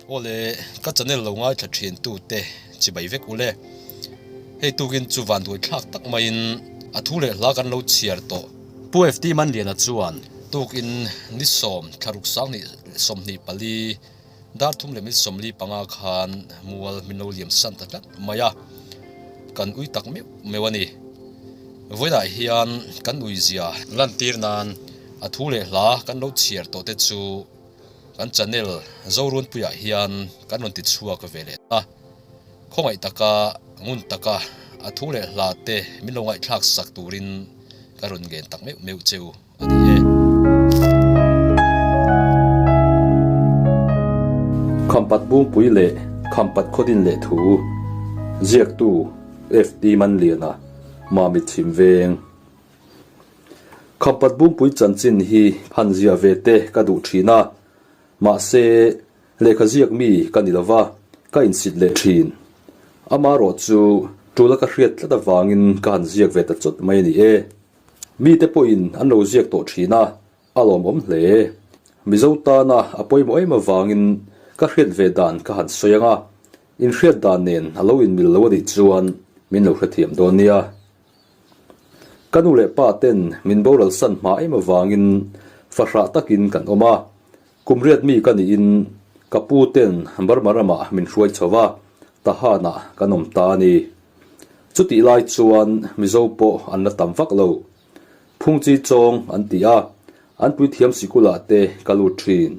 Awle, ka channel lo ngaithla thin tu te chibai vek ule. Hei tukin chu vanduai thlak tak maiin a thu leh hla kan lo chhiar tawh. Pu FT Manliana chuan tukin ni sawm thlaruk sanghnih 24 dar thum leh mil 45 khan mual min lo liam san ta tlat mai a, kan ui tak meuh meuh a ni. Vawiinah hian kan ui zia lantir nan a thu leh hla kan lo chhiar tawh te chu kan channel Zorunpuiah hian kan rawn ti chhuak ve leh ta. Khawngaih taka ngun taka a thu leh hla te min lo ngaihthlak sak turin ka rawn ngen tak meuh meuh cheu a ni e. Khampat Bungpui leh Khampat Khawdin leh thu ziaktu FT Manliana, Mamit Chhim Veng. Khampat Bungpui chanchin hi han ziah ve te ka duh thin a, mahse Lehkha ziak mi ka ni lova, ka insit leh thin. Amarawh chu tula ka hriat tlat avangin ka han ziak ve ta chawt mai a ni e. Mite pawhin an lo ziak tawh thin a, a lawmawm hle. Mizo tana a pawimawh em avangin ka hriat ve dan ka han sawi ang a, inhriat dan nen a lo inmil lo a nih chuan min lo hrethiam dawn nia. Ka nu leh pa ten min boral san hma em avangin fahrah takin kan awm a, Kum riat mi ka niin ka pu ten Burma ramah min hruai chho va, Tahan-ah kan awm ta a ni. Chutih lai chuan Mizo pawh an la tam vak lo. Phungchi chawng an ti a, an puithiam sikulah te ka lut thin.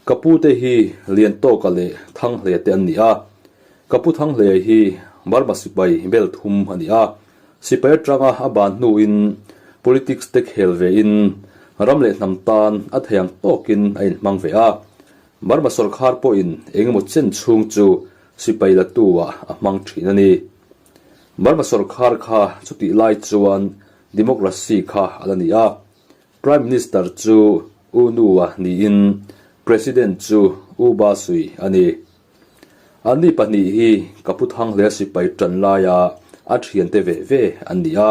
Ka pu te hi Liantawka leh Thanghlea te an ni a, ka pu Thanghlea hi Burma sipai bel thum a ni a, Sipai atanga a ban hnuin politics te khel vein ram leh hnam tan a thei ang tawkin a inhmang ve a. Burma sawrkhar pawhin engemaw chen chhung chu sipai latu-ah a hmang thin a ni. Burma sawrkhar kha chutih lai chuan democracy kha a la ni a. Prime Minister chu U Nu-a niin President chu U Ba Sui a ni. Anni pahnih hi ka pu Thanghlea sipai tan laia a thiante ve ve an ni a.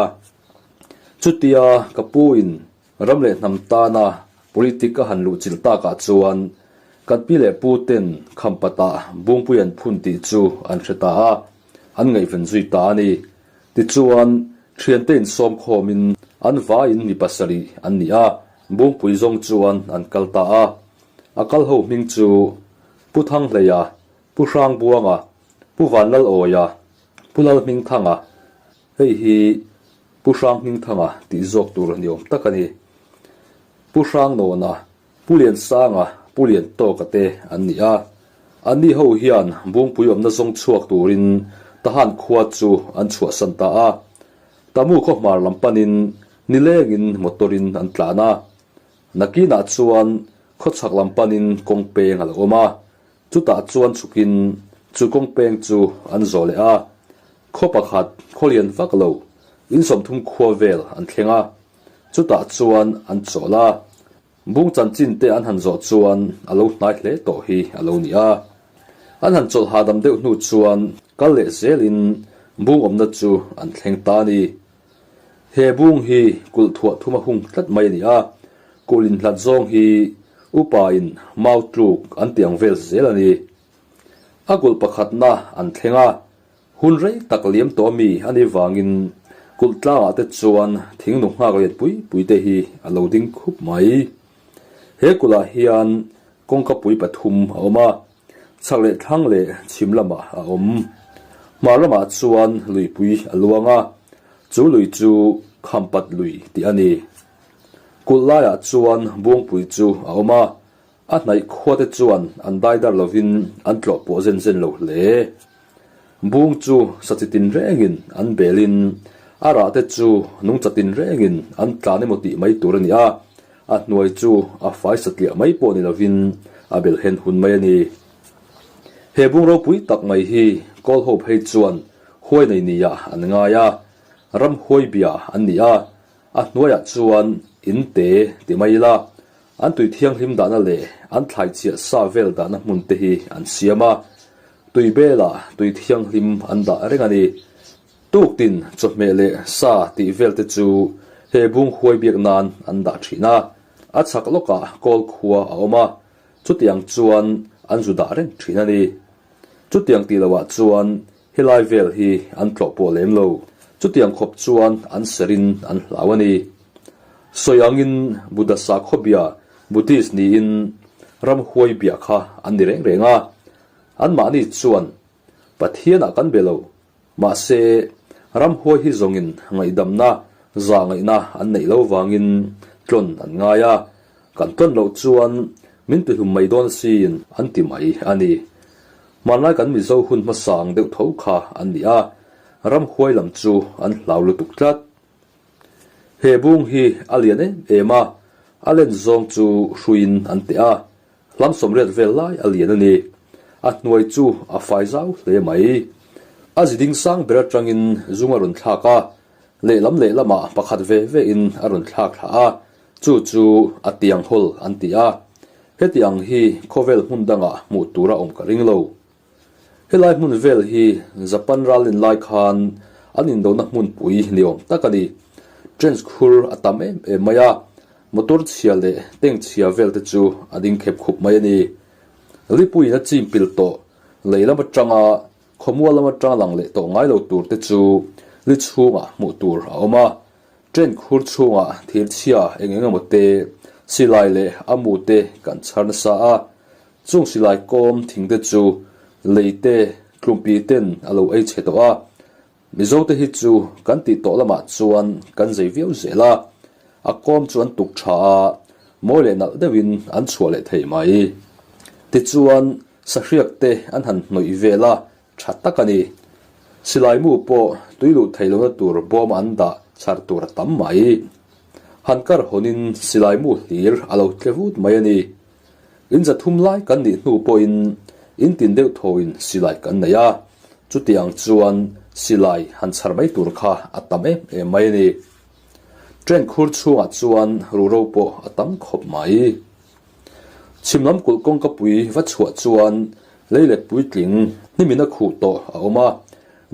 Chutia ka pu in ram leh hnam tana politic a han luh chilh takah chuan kan pi leh pu ten Khampatah Bungpui an phun tih chu an hre ta a, an ngaihven zui ta a ni. Tichuan thiante insawm khawmin an vaiin mi pasarih an ni a, Bungpui zawng chuan an kal ta a. A kal ho hming chu Pu Thanghleia, Pu Hrangbuanga, Pu Vanlalawia, Pu Lalhmingthanga, hei hi Pu Hranghmingthanga tih zawk tur ni awm tak a ni. Pu Hrangnawna, Pu Liansanga, Pu Liantawka te an ni a. Anni ho hian Bungpui awmna zawng chhuak turin Tahan khua chu an chhuahsan ta a. Tamu khaw hmar lam panin nilengin motor-in an tlan a. Nakinah chuan Khawchhak lam panin kawng peng a lo awm a, chutah chuan chhukin chu kawng peng chu an zawh leh a. Khaw pakhat, khaw lian vak lo, in 30 khua vel an thleng a, chutah chuan an chawl a. Bung chanchin te an han zawh chuan a lo hnai hle tawh hi a lo ni a. An han chawlh hahdam deuh hnu chuan kal leh zelin bung awmna chu an thleng ta a ni. He bung hi kulh thuah thum a hung tlat mai a ni a, kulh inhlat zawng hi upa in mau tluk an ti ang vel zel a ni. A kulh pakhatna an thleng a, hun rei tak liam tawh ami a nih vangin kulh tlangah te chuan thing nu nghak lian pui pui te hi a lo ding khup mai. He kulh ah hian kawngka pui pathum a awm a, Chhak leh thlang leh chhim lamah a awm. Hmar lamah chuan luipui a luang a, chu lui chu Khampat lui tih a ni. Kulh laiah chuan Buangpui chu a awm a, a hnaih khuate chuan an daidar lovin an tlawh pawh zen zen lo hle. Bung chu sachi tinrengin an belin a rahte chu nungcha tinrengin an tlan emaw tih mai tur a ni a, a hnuai chu a fai satliah mai pawh ni lovin a bel hen hun mai a ni. He bung ropui tak mai hi kawl ho phei chuan huai nei niah an ngai a, ram huai bia an ni a, a hnuaiah chuan in te ti mai ila an tui thianghlim dahna leh an thlai chhiah sa vel dahna hmun te hi an siam a, tui belah tui thianghlim an dah reng a ni. Tuktin chawhmeh leh sa tih vel te chu he bung huai biak nan an dah thin a, a chhak lawkah kawl khua a awm a, chutiang chuan an zu dah reng thin a ni. Chutiang tih lohah chuan helai vel hi an tlawh pawh lem lo. Chutiang khawp chuan an serin an hlau a ni. Sawi angin Buddha sakhaw bia Buddhist niin ramhuai bia kha an ni reng reng a. Anmahni chuan Pathianah kan be lo. Mahse, ramhuai hi zawngin ngaihdamna, zahngaihna an neih lo vangin tlawn an ngai a, kan tlawn loh chuan min tihlum mai dawn asin an ti mai a ni. Hmanlai kan Mizo hun hmasa ang deuh tho kha an ni a, ramhuai lam chu an hlau lutuk tlat. He bung hi a lian em em a, a len zawng chu hruiin an teh a, Hlam sawmriat vel lai a lian a ni. A hnuai chu a fai zau hle mai. A ziding sang ber atangin zung a rawn thlak a, lehlam lehlamah pakhat ve ve in a rawn thlak thla a, chu chu a tiang hawl an ti a. Heti ang hi khawvel hmun dangah hmuh tur a awm ka ring lo. Helai hmun vel hi Japan ralin lai khan an indona hmunpui ni awm tak a ni. Trench khur a tam em em mai a, motor chhia leh tank chhia vel te chu a ding khep khup mai a ni. Lipuiin a chim pil tawh, lei lam atanga khawmual lam atanga lang leh tawh ngai lo tur te chu li chhungah hmuh tur a awm a. Train khur chhungah thir chhia eng eng emaw te, silai leh a mu te kan chhar nasa a, Chung silai kawm thing te chu lei te tlumpi ten a lo ei chhe tawh a, Mizo te hi chu kan tih tawh lamah chuan kan zei viau zel a, a kawm chu an tuk tha a, mawi leh nalh deuhin an chhuah leh thei mai. Tichuan, sahriak te an han hnawih vel a, tha tak a ni. Silai mu pawh tui luh theih lohna tur bawm an dah chhar tur a tam mai. Han kar hawnin silai mu hlir a lo tle vut mai a ni. In zathum lai kan nih hnu pawhin in tin deuh thawin silai kan nei a, chutiang chuan silai han chhar mai tur kha a tam em em mai a ni. Train khur chhungah chuan ruhro pawh a tam khawp mai. Chhim lam kulh kawngkapui va chhuah chuan leilet puitling hnimin a khuh tawh a awm a,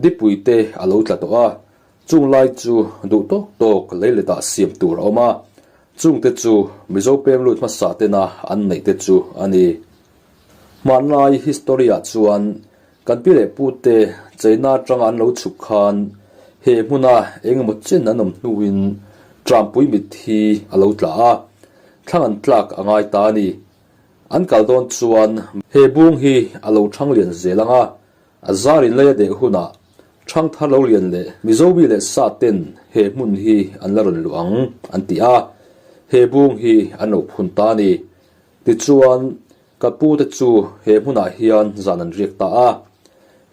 dipui te a lo tla tawh a, Chung lai chu duh tawk tawk leiletah siam tur a awm a, chungte chu Mizo pem lut hmasa tena an neih te chu a ni. Hmanlai history-ah chuan kan pi leh pute China atanga an lo chhuk khan he hmuna eng emaw chen an awm hnuin Trampui mitthi a lo tla a, thlang an tlak a ngai ta a ni. An kal dawn chuan he bung hi a lo thang lian zel ang a, A zar in lei a deh hunah Thangthar lo lian leh Mizo mi leh sa ten he hmun hi an la rawn luh ang an ti a, he bung hi an lo phun ta a ni. Tichuan, ka pu te chu he hmunah hian zan an riak ta a.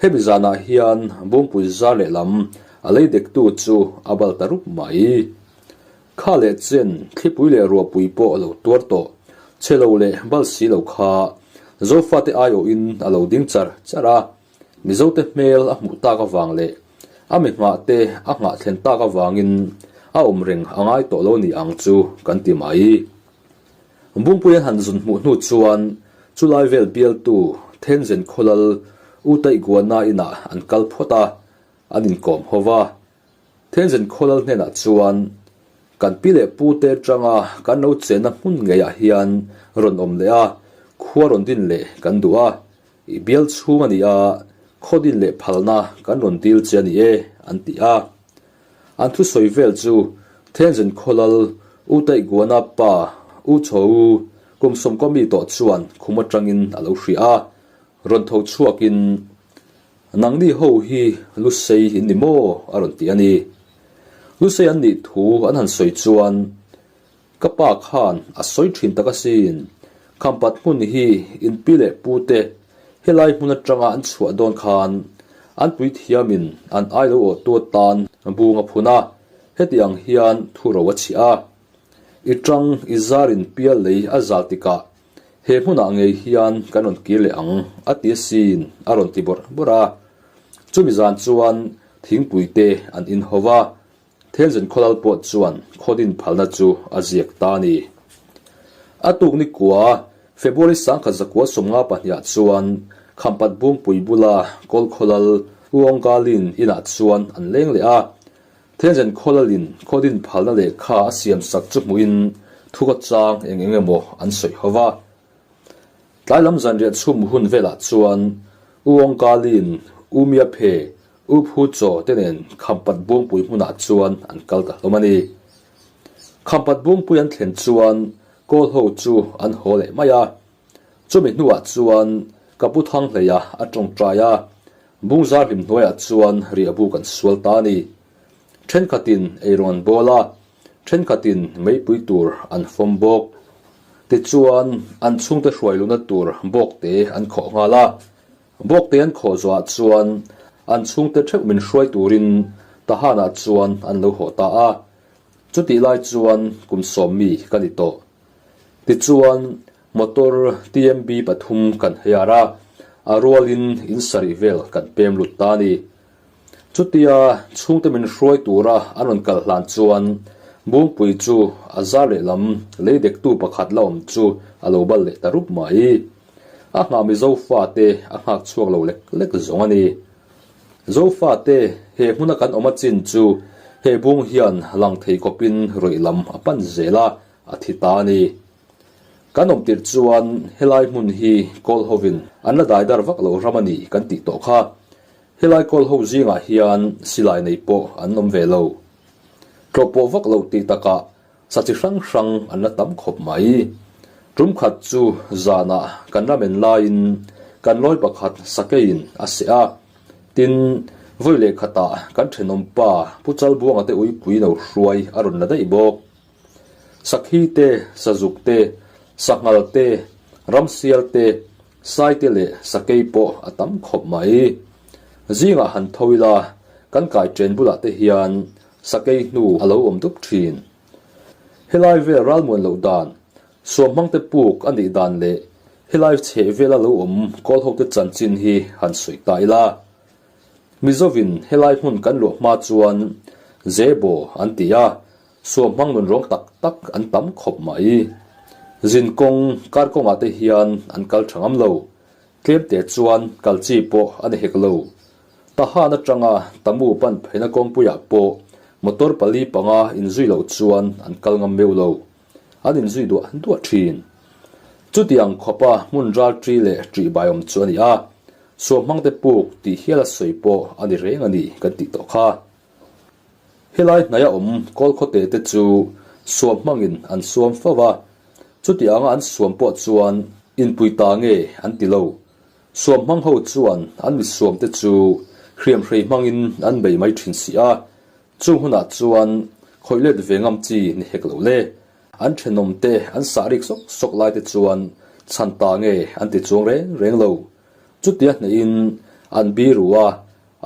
Hemi zanah hian bungpui zar lehlam a lei dektu chu a bal ta rup mai. Kha leh chen thlipui leh ruahpui pawh a lo tuar tawh, chhe lo leh bal si lo kha Zofate aiawhin a lo ding char char a, Mizote hmel a hmuh tak avang leh a mi nghah te a nghah thlen tak avangin a awm reng a ngai tawh lo ni ang chu kan ti mai. Bungpui an han zun hmuh hnu chuan chulai vel bialtu Thenzen Khawlal U Taihguana inah an kal phawt a, an inkawm ho va. Thenzen Khawlal hnenah chuan kan pi leh pute atanga kan lo chenna hmun ngeiah hian rawn awm leh a, khua rawn din leh kan duh a, I bial chhung a ni a, khaw din leh phalna kan rawn dil che a ni e, an ti a. An thusawi vel chu Thenzen Khawlal, U Taihguana pa, U Chho-u, kum sawmkaw mi tawh chuan khum atangin a lo hria a, rawn tho chhuakin, Nangni ho hi Lusei in ni maw? a rawn ti a ni. Lusei an nih thu an han sawi chuan, Ka pa khan a sawi thin tak asin, Khampat hmun hi in pi leh pu te helai hmun atanga an chhuah dawn khan an puithiamin an ai lo awh tu atan bung a phun a, heti ang hian thu ro a chhiah a. I tang i zarin pial lei a zal tikah he hmunah ngei hian kan rawn kir leh ang a ti asin a rawn ti bawrh bawrh a. Chumi zan chuan thingpui te an in ho va, Thenzen khawlal pawh chuan khawdin phalna chu a ziak ta a ni. A tuk ni kua, February 1924 ah chuan Khampat Bungpui bula Kawl khawlal U Awngalin inah chuan an leng leh a. Thenzen khawlalin khawdin phalna lehkha a siam sak chu hmuhin thuka chang eng eng emaw an sawi ho va. Tlai lam zanriah chhum hun velah chuan U Awngkali'n U Mia Phe, U Phu Chaw te nen Khampat Buangpui hmunah chuan an kal ta hlawm a ni. Khampat Buangpui an thlen chuan Kawl ho chu an haw leh mai a. Chumi hnuah chuan ka pu Thanghleia a tawngtai a, Bungzar hlim hnuaiah chuan riahbu kan sual ta a ni. Thenkhatin eirawng an bawl a, thenkhatin meipui tur an fawm bawk. Tichuan, an chhungte hruai luhna tur bawkte an khawh nghal a. Bawkte an khawh zawhah chuan an chhungte theuh min hruai turin Tahanah chuan an lo haw ta a. Chutih lai chuan kum sawmmi ka ni tawh. Tichuan, motor TMB pathum kan heiar a, a rualin in sarih vel kan pem lut ta a ni. Chutia chhungte min hruai tura an rawn kal hlan chuan Bungpui chu a zar lehlam lei dektu pakhat la awm chu a lo bal leh ta rup mai. A nghah mi Zofate a nghak chhuak lo lek lek zawng a ni. Zofate he hmuna kan awm a chin chu he bung hian lang thei khawpin rawih lam a pan zel a, a thi ta a ni. Kan awm tirh chuan helai hmun hi kawl hovin an la daidar vak lo ram a ni kan tih tawh kha. Helai kawl ho zingah hian silai nei pawh an awm ve lo. Tlawh pawh vak lo tih takah sa chi hrang hrang an la tam khawp mai. Tum khat chu zanah kan ramen laiin kan lawi pakhat sakeiin a seh a. Tin, vawi leh khatah kan thenawm pa Pu Chalbuanga te uipui no hruai a rawn la daih bawk. Sakhi te, sazuk te, sanghal te, ramsial te, sai te leh sakei pawh a tam khawp mai. Zingah han tho ila, kan kai chen bulah te hian sakei hnu a lo awm dup thin. Helai vel ralmuan loh dan, suamhmang te puk a nih dan leh helai chheh vela lo awm kawl ho te chanchin hi han sawi ta ila. Mizovin helai hmun kan luah hma chuan Zebo an ti a, Suamhmang nun rawng tak tak an tam khawp mai. Zin kawng, kar kawngah te hian an kal tha ngam lo. Tlem te chuan kal chi pawh a ni hek lo. Tahan atanga Tamu pan pheina kawngpuiah pawh motor pali panga inzui loh chuan an kal ngam meuh lo. An inzui duah duah thin. Chutiang khawpa hmun ral ṭi leh ṭihbai awm chu a ni a, suamhmang te puk tih hial a sawi pawh a ni reng a ni kan tih tawh kha. Helai hnaia awm kawlkhawte te chu suam hmangin an suam fo va, chuti anga an suam pawh chuan inpui ta nge an ti lo. Suam hmang ho chuan an mi suam te chu hriamhrei hmangin an bei mai thin si a, chung hunah chuan khawih let ve ngam chi ni hek lo le. An thenawm te an sah rik sawk sawk lai te chuan chhan ta nge an ti chuang reng reng lo. Chutia hnehin an biru a,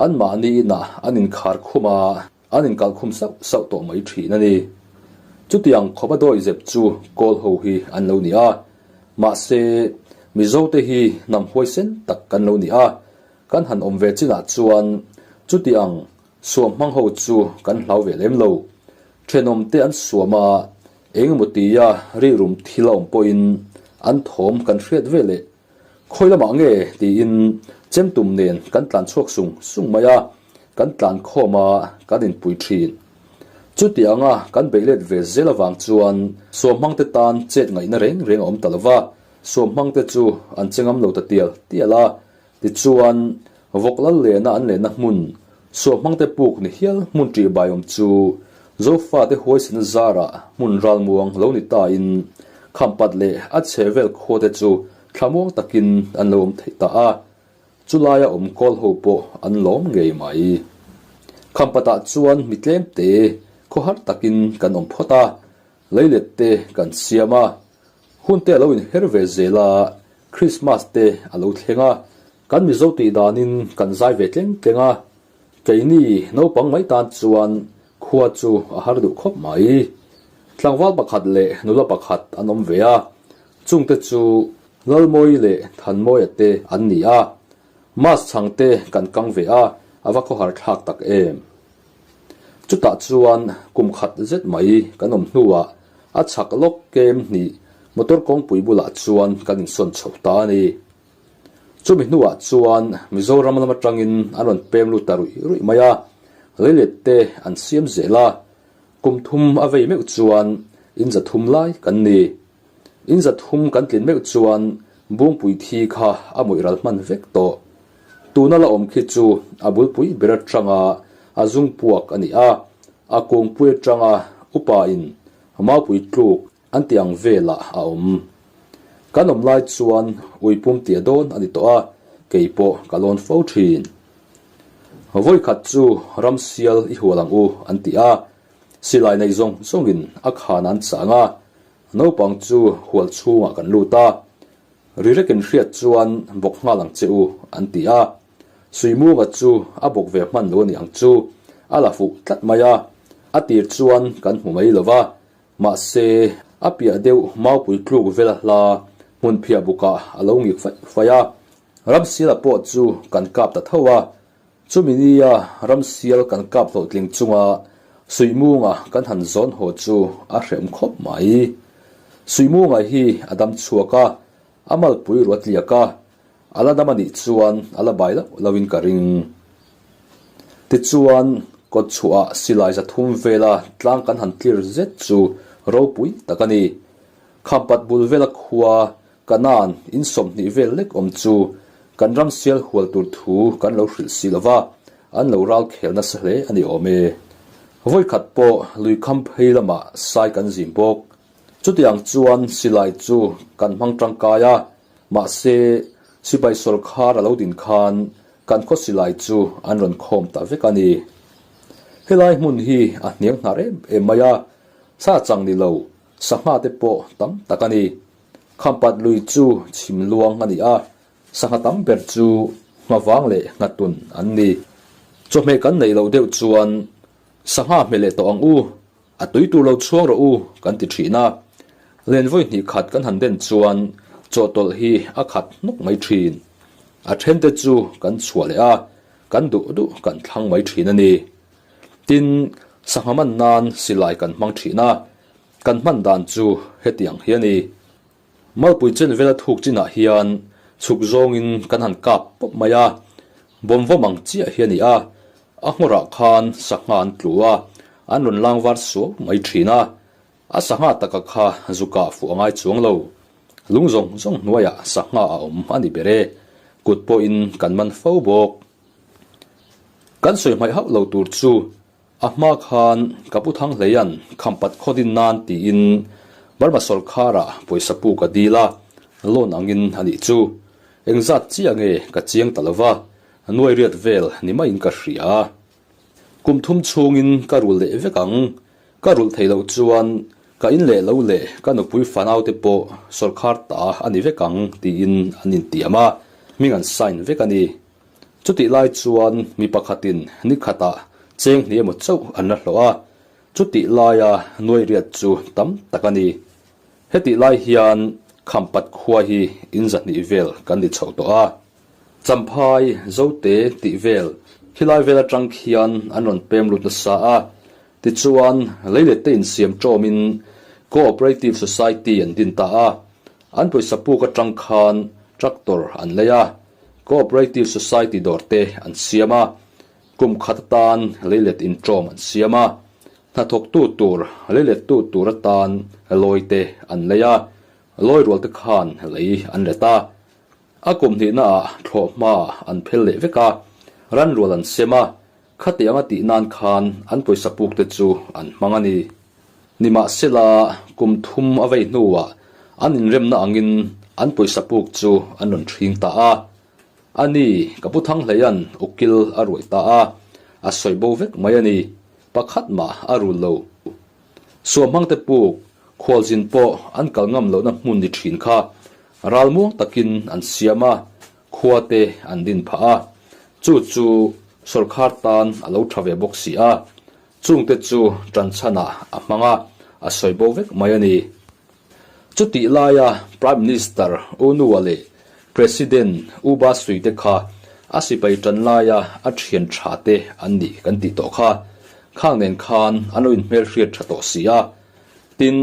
Anmahni inah an inkhar khum a, an inkalh khum sauh sauh tawh mai thin a ni. Chutiang khawp a dawi zep chu kawl ho hi an lo ni a. Mahse, Mizote hi hnam huaisen tak kan lo ni a, kan han awm ve chinah chuan chutiang suam hmang ho chu kan hlau ve lem lo. Thenawmte an suam a, eng emaw tia rirum thil a awm pawhin an thawm kan hriat ve leh Khawi lamah nge? tiin chemtum nen kan tlan chhuak sung sung mai a, kan tlan khawm a, kan inpui thin. Chuti anga kan beih let ve zel avang chuan suamhmangte tan chet ngaihna reng reng a awm ta lo va, suamhmangte chu an che ngam lo ta tial tial a. Tichuan, vawk lal lehna an lehna hmun, suamhmangte puk ni hial hmun ṭihbaiawm chu Zofate huaisena zarah hmun ralmuang lo ni tain Khampat leh a chhehvel khuate chu thlamuang takin an lo awm theih ta a, chulaia awm kawl ho pawh an lawm ngei mai. Khampatah chuan mi tlemte khawhar takin kan awm phawt a, leilet te kan siam a, hun te a lo inher ve zel a, Krismas te a lo thleng a, kan Mizo tih danin kan zai ve tleng tleng a, Keini naupang mai tan chuan khua chu a har duh khawp mai. Tlangval pakhat leh nula pakhat an awm ve a, chungte chu Lalmawi leh Thanmawia te an ni a. Mass chhang te kan kang ve a, a va khawhar thlak tak em. Chutah chuan kum khat zet mai kan awm hnuah a chhak lawk kem hnih motor kawngpui bulah chuan kan insawn chho ta a ni. Chumi hnuah chuan Mizoram lam atangin an rawn peng lut ta ruih ruih mai a, leilet te an siam zel a, kum thum a vei meuh chuan in za thum lai kan ni. In za thum kan tlin meuh chuan Bungpui thi kha a mawih ral hman vek tawh. Tuna la awm khi chu a bulpui ber atanga a zung puak a ni a, a kungpui atanga upa in maupui tluk an tih ang velah a awm. Kan awm lai chuan ui pum tia dawn a ni tawh a, kei pawh ka lawn fo thin. Vawikhat chu ramsial i hual ang u an ti a, silai nei zawng zawngin a khan an chang a, naupang chu hual chhungah kan lut a, ri rekin hriat chuan bawk nghal ang che u an ti a, Suimunga chu a bawk ve hman lo a ni ang chu, a la fuh tlat mai a, a tir chuan kan hmu mai lo va, Mahse, a piah deuh maupui tluk vela hla hmun phiah bukah a lo ngik faih faih a. Ramsiala pawh chu kan kap ta tho a. Chumi nia ramsial kan kap hlawhtling chunga Suihmunga kan han zawn haw chu a hrehawm khawp mai. Suihmunga hi a dam chhuak a, a malpui ruat liak a, a la dam a nih chuan a la bai loh loin ka ring. Tichuan, kawtchhuah silai 300 vela tlang kan han tlir zet chu ropui tak a ni. Khampat bul vela khua Kanan in 20 vel lek awm chu kan ram sial hual tur thu kan lo hrilh si lo va, an lo ral khel nasa hle a ni awm e. Vawikhat pawh lui kham phei lamah sai kan zin bawk. Chutiang chuan silai chu kan hmang tangkai a, mahse sipai sawrkhar a lo din khan kan khaw silai chu an rawn khawm ta vek a ni. Helai hmun hi a hniang hnar em em mai a, sa chang ni lo, sangha te pawh tam tak a ni. Khampat lui chu chhim luang a ni a, sangha tam ber chu nghavang leh nghatun an ni. Chawhmeh kan neih loh deuh chuan sangha hmeh leh tawh ang u, A tui tur lo chhuang rawh u kan ti thin a, len vawi hnih khat kan han den chuan chawhtawlh hi a khat hnawk mai thin. A thente chu kan chhuah leh a, kan duh duh kan thlang mai thin a ni. Tin, sangha man nan silai kan hmang thin a, kan hman dan chu hetiang hi a ni. Malpui chen vela thuk chinah hian chhuk zawngin kan han kap pawp mai a, bawmvawm ang chiah hi a ni a, a nghawrah khan sangha an tlu a, an rawn lang var suau mai thin a, a sangha taka kha zukah fuh a ngai chuang lo. Lung zawng zawng hnuaiah sangha a awm a ni ber e, kut pawhin kan man fo bawk. Kan sawi hmaih hauh lo tur chu A hma khan ka pu Thanghleia'n Khampat khawdin nan tiin Burma sawrkharah pawisa puk a dil a, loan angin a nih chu. Engzat chiah nge ka chiang ta lova, nuai riat vel ni maiin ka hria. Kum thum chhungin ka rul leh vek ang, ka rulh theih loh chuan ka in leh lo leh ka nupui fanaute pawh sawrkhar ta a ni vek ang tiin an intiam a, hming an sign vek a ni. Chutih lai chuan mi pakhatin ni khatah cheng hnih emaw chauh an la hlawh a, chutih laia nuai riat chu tam tak a ni. Hetih lai hian Khampat khua hi in 200 vel kan ni chho tawh a. Champhai, Zote tih vel khilai vel atang khian an rawn pem lut nasa a, tichuan leilette insiam tawmin Co-operative Society an din ta a, an pawisa puk atang khan tractor an lei a, Cooperative Society dawr te an siam a, kum khat atan leilet intawm an siam a, hnathawktu tur leilettu tur atan lawi te an lei a, lawi rual te khan lei an let a. A kum hnihna ah thlawhhma an phel leh vek a, ran rual an sem a, khatiang a tih nan khan an pawisa puk te chu an hmang a ni. Nimahsela, kum thum a vei hnuah an inremna angin an pawisa puk chu an rawn ṭhing ta a. A ni, ka pu Thanghleia'n ukil a ruai ta a, a sawi bo vek mai a ni, pakhat mah a rul lo. Suamhmangte puk, khualzin pawh an kal ngam lohna hmun ni ṭhin kha ralmuang takin an siam a, khua te an din phah a, chu chu sawrkhar tan a lo ṭha ve bawk si a. Chungte chu ṭanchhanah a hmang a, a sawi bo vek mai a ni. Chutih laia Prime Minister U Nua leh President U Ba Sui te kha a sipai ṭan laia a ṭhian ṭha te an ni kan tih tawh kha. Khang nen khan an lo inhmelhriat ṭha tawh si a. Tin,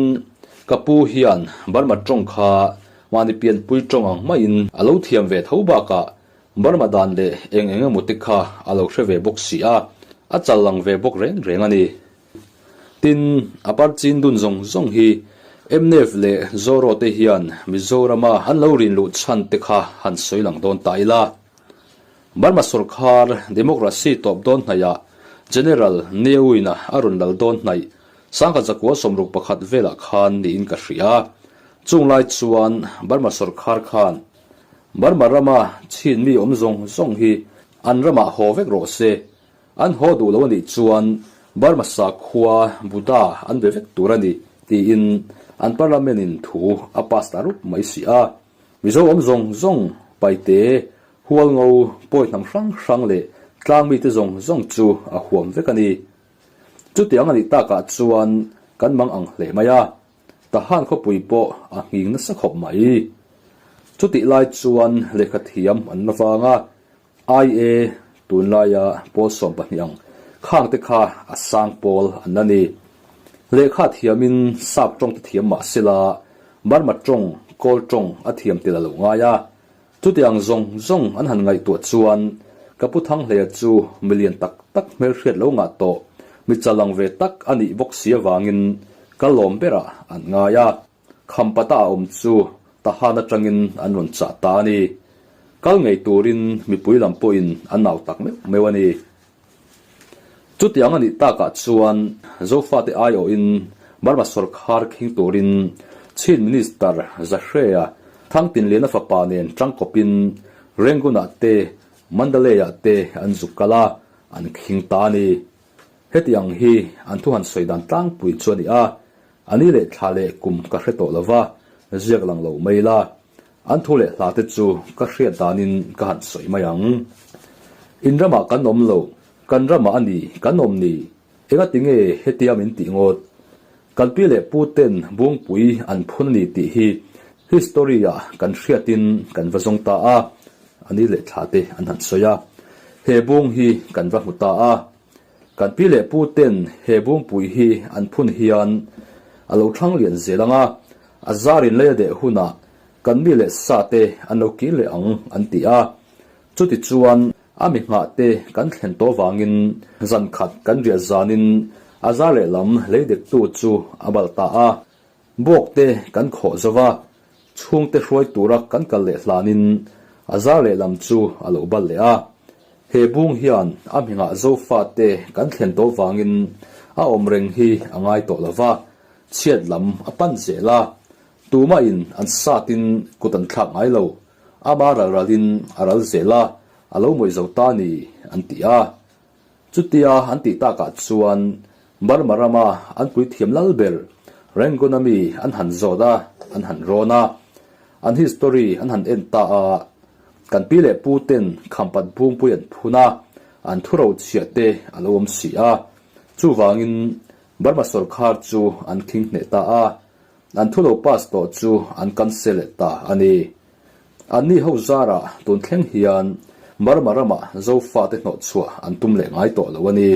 ka pu hian Burma ṭawng kha mahni pianpui ṭawng ang maiin a lo thiam ve tho bakah Burma dan leh eng eng emaw te kha a lo hre ve bawk si a, a chal lang ve bawk reng reng a ni. Tin, a parchin dun zawng zawng hi Mnf leh Zoro te hian Mizorama an lo rin luh chhan te kha han sawi lang dawn ta ila. Burma sawrkhar democracy tawp dawn hnaihah General Ne Win-a a rawn lal dawn hnaih Sangha zakua 61 velah khan niin ka hria. Chung lai chuan Burma sawrkhar khan Burma rama chhin mi awm zawng zawng hi an ramah haw vek rawh se. An haw duh lo a nih chuan Burma sakhua Buddha an be vek tur a ni tiin an parliament in thu a pass ta rup mai si a. Mizo awm zawng zawng Paite, Hualngo, pawi hnam hrang hrang leh tlang mite zawng zawng chu a huam vek a ni. Chutiang a nih takah chuan kan mang ang hle mai a, Tahan khawpui pawh a nghing nasa khawp mai. Chutih lai chuan lehkha thiam an la vang a, IA tunlaia pawl 12 ang khang te kha a sang pawl an la ni. Lehkha thiamin sap tawng te thiam mah sela, Burma tawng, Kawl tawng a thiam tel a lo ngai a. Chutiang zawng zawng an han ngaihtuah chuan ka pu Thanghleia chu milian tak tak hmelhriat lo ngah tawh, mi chalang ve tak a nih bawk si avangin ka lawm berah an ngai a. Khampata a awm chu Tahan atangin an rawn chah ta a ni. Kal ngei turin mipui lam pawhin an au tak meuh meuh a ni. Chutiang a nih takah chuan Zofate aiawhin Burma sawrkhar khing turin Chin Minister Zahrea Thangtinliana fapa nen tangkawpin Rangoon-ah te Mandalay-ah te an zuk kal a, an khing ta a ni. Heti ang hi an thu han sawi dan tlangpui chu a ni a, a ni leh thla leh kum ka hre tawh lo va, ziak lang lo mai la. An thu leh hla te chu ka hriat danin ka han sawi mai ang. In ramah kan awm lo, kan ramah a ni kan awm ni, engati nge hetia min tih ngawt? Kan pi leh pu ten Bungpui an phun a ni tih hi history ah kan hriatin kan va zawng ta a, a ni leh thla te an han sawi a. He bung hi kan va hmu ta a. Kan pi leh pu ten he Bungpui hi an phun hian a lo thlang lian zel ang a, A zar in lei a deh hunah kan mi leh sa te an lo kir leh ang an ti a. Chuti chuan a mi nghah te kan thlen tawh vangin zan khat kan riah zanin a zar lehlam lei dektu chu a bal ta a. Buak te kan khawh zo va, chhungte hruai tura kan kal leh hlanin a zar lehlam chu a lo bal leh a. He bung hian a hmingah Zofa te kan thlen tawh vangin a awm reng hi a ngai tawh lo va, Chhiat lam a pan zel a, tumahin an satin kut an thlak ngai lo, ama ral ralin a ral zel a, a lo mawih zo ta ni, an ti a. Chutia an tih takah chuan Burma rama an puithiam lal ber Rangoon-a mi an han zawt a, an han rawn a, an history an han en ta a, kan pi leh pu ten Khampat Bungpui an phun a, an thuro chhiah te a lo awm si a, chuvangin Burma sawrkhar chu an khing hneh ta a, an thu lo pass tawh chu an cancel leh ta a ni. Anni ho zarah tun thleng hian Burma ramah Zofate hnawh chhuah an tum leh ngai tawh lo a ni.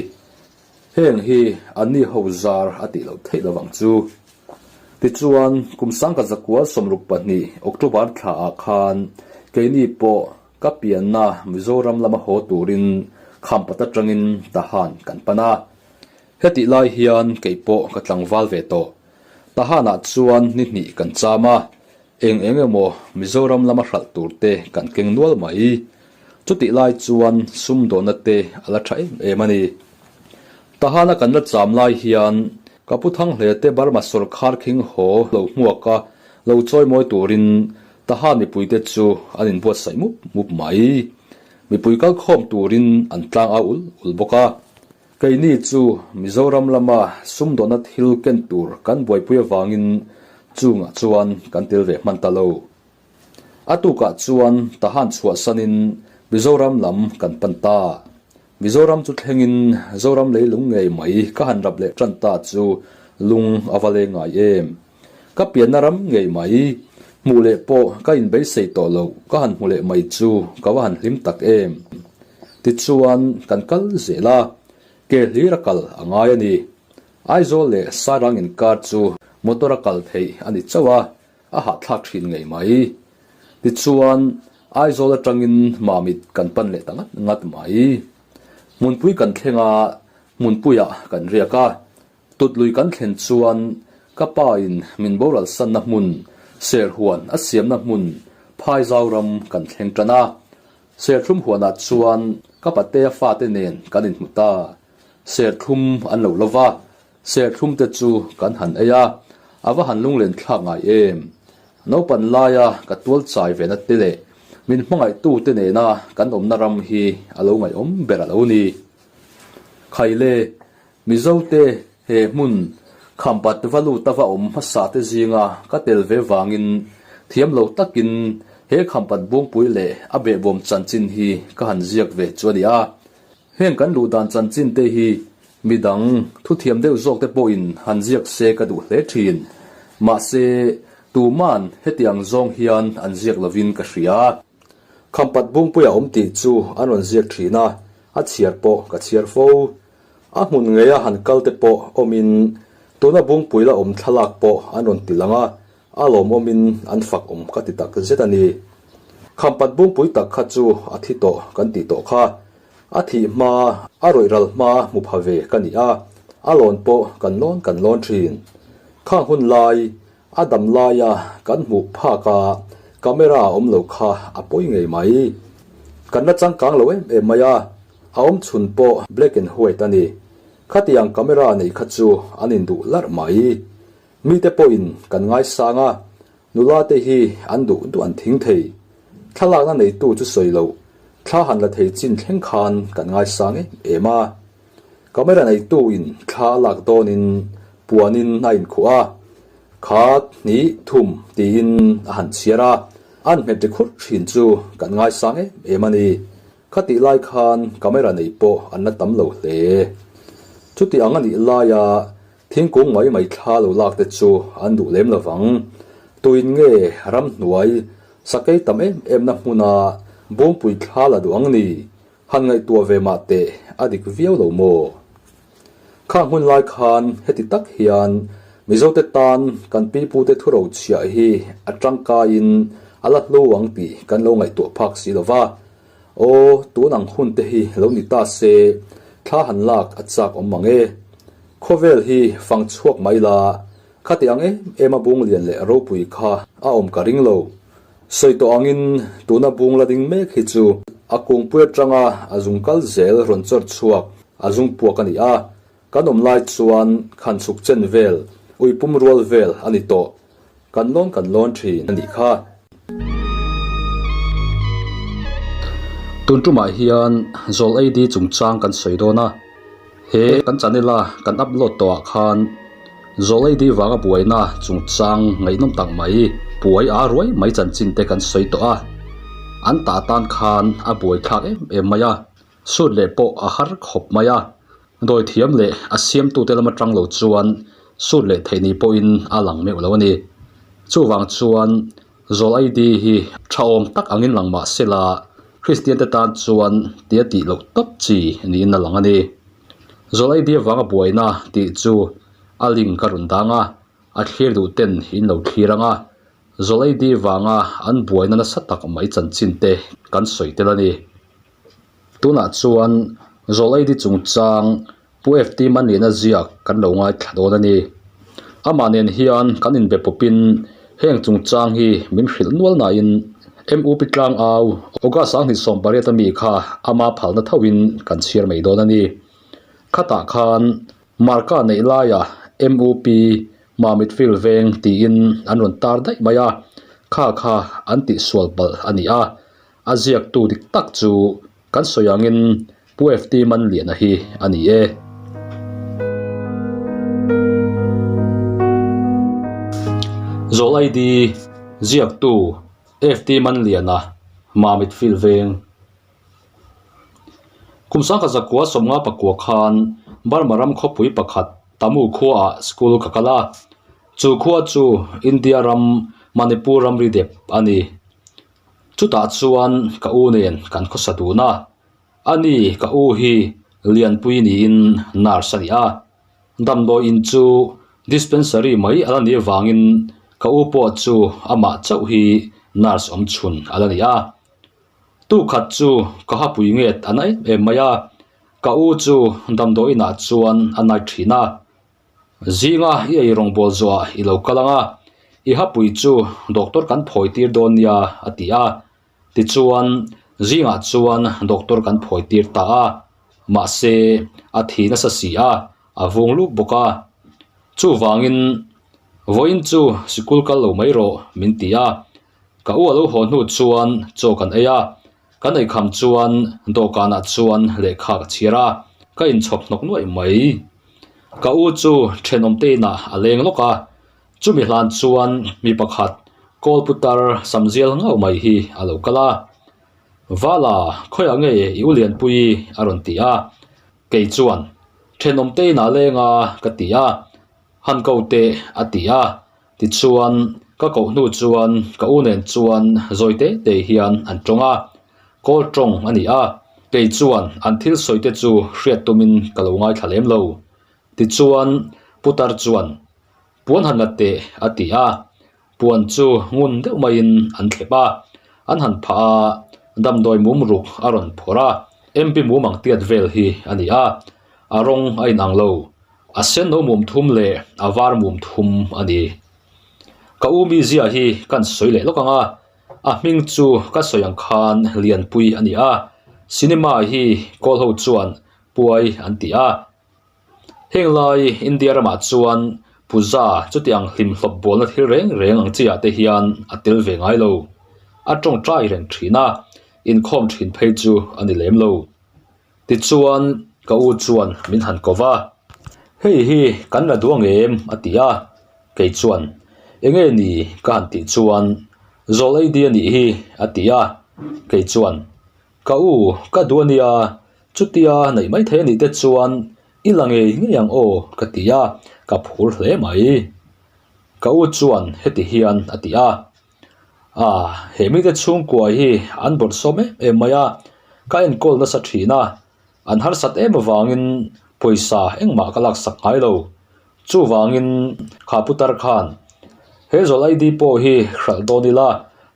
Heng hi anni ho zar a tih loh theih lovang chu. Tichuan, kum sangka zakua 62 October thla ah khan keini pawh ka pianna Mizoram lama haw turin Khampat atangin Tahan kan pan a. Hetih lai hian kei pawh ka tlangval ve tawh. Tahanah chuan ni hnih kan cham a, eng eng emaw Mizoram lama hralh tur te kan keng nual mai. Chutih lai chuan sumdawnna te a la tha em em a ni. Tahana kan la cham lai hian ka pu Thanghle te Burma sawrkhar khing haw lo hmuak a, lo chawimawi turin Tahan mipuite chu an inbuatsaih mup mup mai. Mipui kalkhawm turin an tlang au ul ul bawk a. Keini chu Mizoram lama sumdawnna thil ken tur kan buaipui avangin chungah chuan kan tel ve hman ta lo. A tukah chuan Tahan chhuahsanin Mizoram lam kan pan ta. Mizoram chu thlengin Zoram leilung ngei mai ka han rap leh tan ta chu lung a va leng ngai em. Ka pianna ram ngei mai, hmuh leh pawh ka inbeisei tawh loh ka han hmu leh mai chu ka va han hlim tak em. Tichuan kan kal zel a, ke hlir a kal a ngai a ni. Aizawl leh Sairang inkar chu motor a kal theih a ni chauh a, a hahthlak thin ngei mai. Tichuan Aizawl atangin Mamit kan pan leh ta ngat ngat mai. Hmunpui kan thleng a, Hmunpuiah kan riak a. Tut lui kan thlen chuan. Ka pa in min boral sanna hmun, serhuan a siamna hmun Phaizau ram kan thleng tan a. Serthlum huanah chuan ka patea fate nen kan inhmu ta. Serthlum an lo lo va, serthlum te chu kan han ei a, a va han lunglen thlak ngai em. Naupan laia ka tual chai ve na te leh min hmangaihtu te nena kan awmna ram hi a lo ngaihawm ber a lo ni. Khaile, Mizote he hmun Khampat va lut a va awm hmasa te zinga ka tel ve vangin thiam lo takin he Khampat Bungpui leh a behbawm chanchin hi ka han ziak ve chu a ni a. Heng kan luh dan chanchin te hi midang thuthiam deuh zawk te pawhin han ziak se ka duh hle thin. Mahse, tuman heti ang zawng hian an ziak lovin ka hria. Khampat Bungpui a awm tih chu an rawn ziak thin a, a chhiar pawh ka chhiar fo. A hmun ngeia han kal te pawh awmin tuna Bungpui la awm thlalak pawh an rawn ti lang a, a lawmawmin an fak awm ka ti tak zet a ni. Khampat Bungpui tak kha chu a thi tawh kan tih tawh kha. A thih hma, a rawih ral hma hmu pha ve ka ni a, a lawn pawh kan lawn kan lawn thin. Khang hun lai, A dam laia kan hmuh phak a, camera a awm lo kha a pawi ngei mai. Kan la changkang lo em em mai a, a awm chhun pawh black and white a ni. Khatiang camera neih kha chu an induh larh mai. Mite pawhin kan ngaisang a, nula te hi an duh duh an thing thei. Thlalakna neitu chu sawi loh, thla han la thei chin thleng khan kan ngaisang em em a. Camera neitu in thla a lak dawnin puanin a inkhuh a, Khat, hnih, thum tiin a han chhiar a, an hmet ri khurh thin chu kan ngaisang em em a ni. Khatih lai khan camera nei pawh an la tam lo hle. Chuti ang a nih laia thingkung mai mai thla lo lak te chu an duh lem lo vang. Tuin nge ramhnuai sakei tam em emna hmuna bungpui thla la duh ang ni? Han ngaihtuah ve mah teh a dik viau lo maw? Khang hun lai khan heti tak hian Mizote tan kan pipute thuro chhiah hi a tangkaiin a la hlo ang tih kan lo ngaihtuah phak si lo va. Aw, tun ang hun te hi lo ni ta se, thla han lak a chak awm mang e. Khawvel hi fang chhuak mai la, khati ang em em a bung lian leh ropui kha a awm ka ring lo. Sawi tawh angin tuna bung la ding mek hi chu a kungpui atanga a zung kal zel rawn chawr chhuak a zung puak a ni a, kan awm lai chuan khan chhuk chen vel, ui pum rual vel a ni tawh. Kan lawn kan lawn thin a nih kha. Tun tumah hian Zawl AD chungchang kan sawi dawn a, he kan channel a kan upload tawhah khan Zawlei di vanga buaina chungchang ngaihnawm tak mai puai a ruai mai chanchin te kan sawi tawh a, an tah tan khan a buai thlak em em mai a, sut leh pawh a har khawp mai a, dawi thiam leh a siamtute lam atang lo chuan sut leh theih ni pawhin a lang meuh lo a ni. Chuvang chuan Zawlei di hi tha awm tak angin lang mah sela Kristian te tan chuan tia tih loh tawp chi niin a lang a ni. Zawlei di avanga buaina tih chu a link ka rawn dang a, a thlir duh ten in lo thlir ang a, Zawlei di vanga an buaina nasa tak mai chanchin te kan sawi tel a ni. Tunah chuan Zawlei di chungchang Pu FT Manliana ziak kan lo ngaithla dawn a ni. Amah nen hian kan inbe pawpin heng chungchang hi min hrilh nual nain MUP tlangau August 28 a mi kha ama phalna thoin kan chhiar mai dawn a ni. Khatah khan Marka neih laia MUP Mamit Field veng tiin an rawn tar daih mai a, kha kha an tihsual palh a ni a, a ziaktu dik tak chu Kan sawi angin Pu FT Manliana hi a ni e. Zawl ID ziaktu FT Manliana Mamit Field Veng Kum sangkhat zakua sawmnga pakua khan Burma ram khawpui pakhat Tamu khuaah school ka kal a. Chu khua chu India ram Manipur ramri dep a ni. Chutah chuan ka u nen kan khawsa dun a, ani ka u hi Lianpui niin nurse a ni a, damdawi in chu dispensary mai a la nih avangin ka u pawh chu amah chauh hi nurse awm chhun a la ni a. Tukhat chu ka hapui nget a na em em mai a, ka u chu damdawi inah chuan a night thin a. Zinga i ei rawngbawl zawhah i lo kal ang a, i hapui chu doctor kan phawi tir dawn nia a ti a. Tichuan, zingah chuan doctor kan phawi tir ta a, mahse a thi nasa si a, a vung luk bawk a. Chuvangin, vawiin chu sikul kal lo mai rawh min ti a. Ka u a lo haw hnu chuan chaw kan ei a, kan eikham chuan dawhkanah chuan lehkha ka chhiar a, ka inchhawp hnawk nuaih mai. Ka u chu thenawm te inah a leng lawk a, chumi hlan chuan mi pakhat kawl putar samzial ngauh mai hi a lo kal a. Vala, khawiah nge i u Lianpui? a rawn ti a. Kei chuan, Thenawm te inah leng a, ka ti a. Han ko teh, a ti a. Tichuan, ka koh hnu chuan ka u nen chuan zawi te te hian an tawng a, kawl tawng a ni a, kei chuan an thil sawi te chu hriat tumin ka lo ngaithla lem lo. Tichuan, putar chuan, Puan han la teh, a ti a, puan chu ngun deuh maiin an thlep a, an han phah a, damdawi mum ruk a rawn phawrh a, MP mum ang tiat vel hi a ni a, a rawng a inang lo. A sen no mum thum leh a var mum thum a ni. Ka u mizia hi kan sawi leh lawk ang a, a hming chu ka sawi ang khan Lianpui a ni a, cinema hi kawl ho chuan Puai an ti a. Heng lai India ramah chuan puja chutiang hlimhlawp bualna thil reng reng ang chiah te hian a tel ve ngai lo. A tawngtai reng thin a, inkhawm thin phei chu a ni lem lo. Tichuan ka u chuan min han ko va, Hei hi kan la duh ang em? a ti a, kei chuan, Enge ni? ka han tih chuan, Zawl ei di a nih hi a ti a, kei chuan, Ka u, ka duh a nia, chutia neih mai thei a nih te chuan i la ngei ngei ang aw ka ti a, ka phur hle mai. Ka u chuan heti hian a ti a. Ah, he mite chhungkua hi an bawrhsawm em em mai a, ka enkawl nasa thin a, an harsat em avangin pawisa engmah ka laksak ngai lo. Chuvangin kha putar khan he zawl ID pawh hi hralh dawn ila,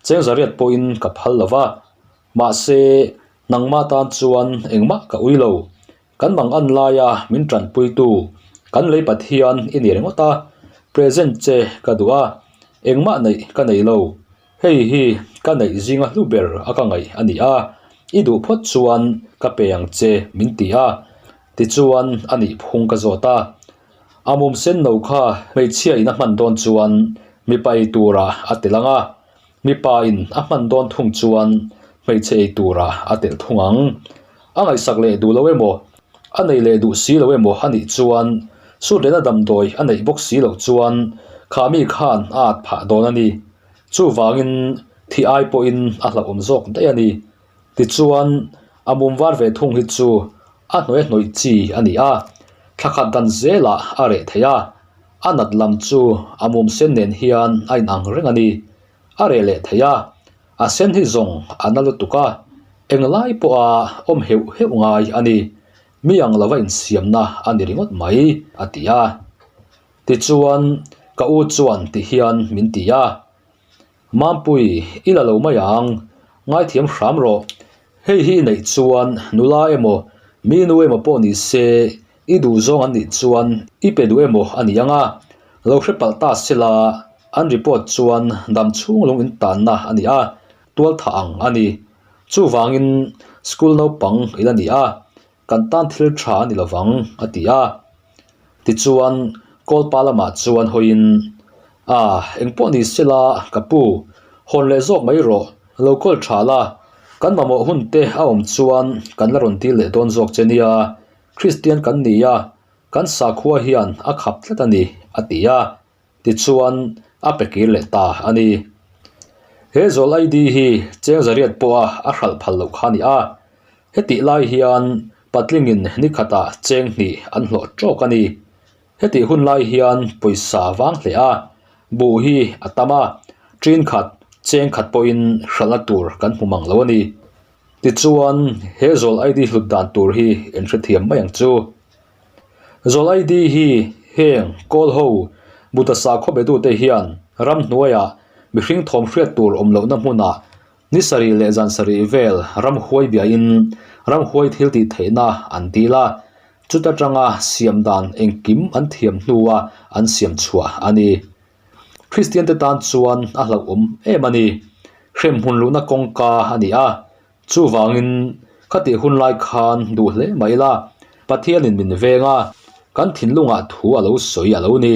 cheng zariat pawhin ka phal lo va, mahse nangmah tan chuan engmah ka ui lo. Kan mang an laia min tanpuitu kan lei Pathian i ni ringawt a, present che ka duh a, engmah neih ka nei lo. Hei hi ka neih zinga hlu ber a ka ngaih a ni a, i duh phawt chuan ka pe ang che min ti a, tichuan a nih phung ka zawt a. A mum sen no kha hmeichhia in a hman dawn chuan mipa ei turah a tel ang a, Mipa in a hman dawn thung chuan hmeichhe ei turah a telh thung ang. A ngaihsak leh duh lo emaw, a nei leh duh si lo emaw a nih chuan Sutlena damdawi a neih bawk si loh chuan kha mi khan a at phah dawn a ni. Chuvangin thi ai pawhin a hlauhawm zawk daih a ni. Tichuan a mum var ve thung hi chu a hnuai hnawih chi a ni a, thla khat dan zelah a reh thei a. A nat lam chu a mum sen nen hian a inang reng a ni. A reh leh thei a, a sen hi zawng a na lutuk a, englai pawha awm heuh heuh ngai a ni. Mi ang lova insiamna a ni ringawt mai, a ti a. Tichuan, ka u chuan ti hian min ti a, Mampui, i la lo mai ang, ngaithiam hram rawh. Hei hi i neih chuan nula emaw, mi nu emaw pawh ni se, I duh zawng an nih chuan i pe duh emaw a ni ang a, lo hre palh ta se la, an report chuan dam chhung lung in tanna a ni a, tual thah ang a ni. Chuvangin school naupang i la ni a, kan tan thil tha a ni lovang a ti a. Tichuan Kawlpa lamah chuan hawiin, A, engpawh ni se la ka pu, hawn leh zawk mai rawh, lo kawl tha la, kan mamawh hun te a awm chuan kan la rawn dil leh dawn zawk che nia, Kristian kan ni a, kan sakhua hian a khap tlat a ni, a ti a. Tichuan, a pe kir leh ta a ni. He zawl ID hi cheng zariat pawha a hralh phal loh kha a ni a. Hetih lai hian patlingin ni khatah cheng hnih an hlawh tawk a ni. Hetih hun lai hian pawisa vang hle a, buh hi a tam a, ṭin khat, cheng khat pawhin hralhna tur kan hmu mang lo a ni. Tichuan, he zawl ID hlut dan tur hi in hrethiam mai ang chu. Zawl ID hi heng kawl ho Buddha sakhaw betute hian ramhnuaiah mihring thawm hriat tur awm lohna hmunah ni sarih leh zan sarih vel ramhuai biain ramhuai thil tih theihna an dil a. Chuta tanga siam dan engkim an thiam hnua an siam chhuah a ni. Kristiante tan chuan a hlauhawm em a ni. Hremhmun luhna kawngka a ni a, chuvangin khatih hun lai khan duh hle mah ila Pathianin min veng a, kan thinlungah thu a lo sawi a lo ni.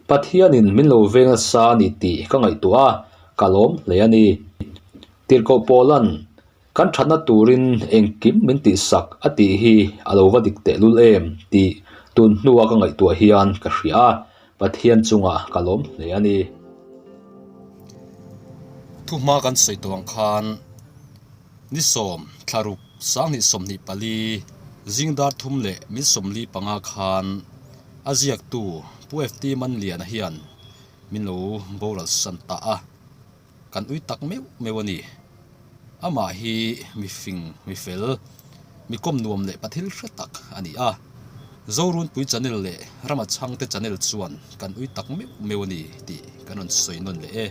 Pathianin min lo veng nasa a ni tih ka ngaihtuah a, ka lawm hle a ni. Tirhkoh Paula'n Kan thatna turin engkim min tihsak a tih hi a lo va dik tehlul em tih tun hnua ka ngaihtuah hian ka hria a, Pathian chungah ka lawm hle a ni. Thuhma kan sawi tawh ang khan ni sawm, thlaruk, sanghnih 24, zingdar thum leh min 45 khan a ziaktu Pu FT Manliana hian min lo boral san ta a. Kan ui tak meuh meuh a ni. Amah hi mi fing, mi fel, mi kawm nuam leh pathil hre tak a ni a. Zorunpui channel leh Rama Chhangte channel chuan kan ui tak meuh meuh a ni tih kan rawn sawi nawn leh e.